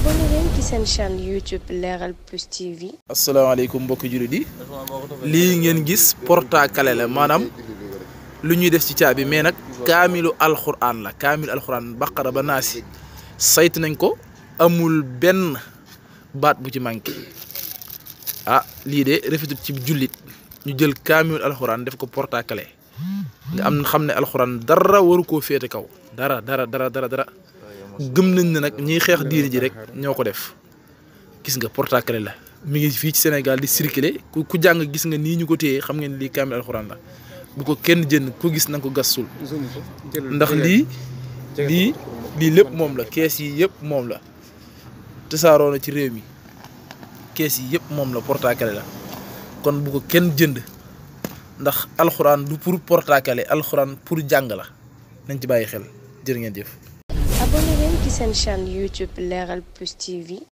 abonné leen ci seen chaîne YouTube Leral Plus TV. asalaamaaleykum mbokki jullit yi lii ngeen gis porte-clé la maanaam lu ñuy def ci caabi mais nag kaamilu alxuraan la kaamilu alxuraan baqara ba naasi sayt nañ ko amul benn baat bu ci manqué lii de rafetut ci jullit ñu jël kaamilu alxuraan def ko porte-clé nga am xam ne alxuraan dara waru koo féete kaw dara gëm nañ ne nag ñiy xeex diini ji rek ñoo ko def gis nga porte-clé la mi ngi fii ci Sénégal di circuler ku jàng gis nga nii ñu ko téye xam ngeen lii kaamil alxuraan la bu ko kenn jënd ku gis na nga ko gasul ndax lii lépp moom la kees yi yëpp moom la tasaaroo na ci réew mi kees yi yëpp moom la porte-clé la kon bu ko kenn jënd ndax alxuraan du pour porte-clé alxuraan pour jàng la nañ ci bàyyi xel jërë ngeen jëf. abonné leen ci seen chaîne YouTube Leral Plus TV.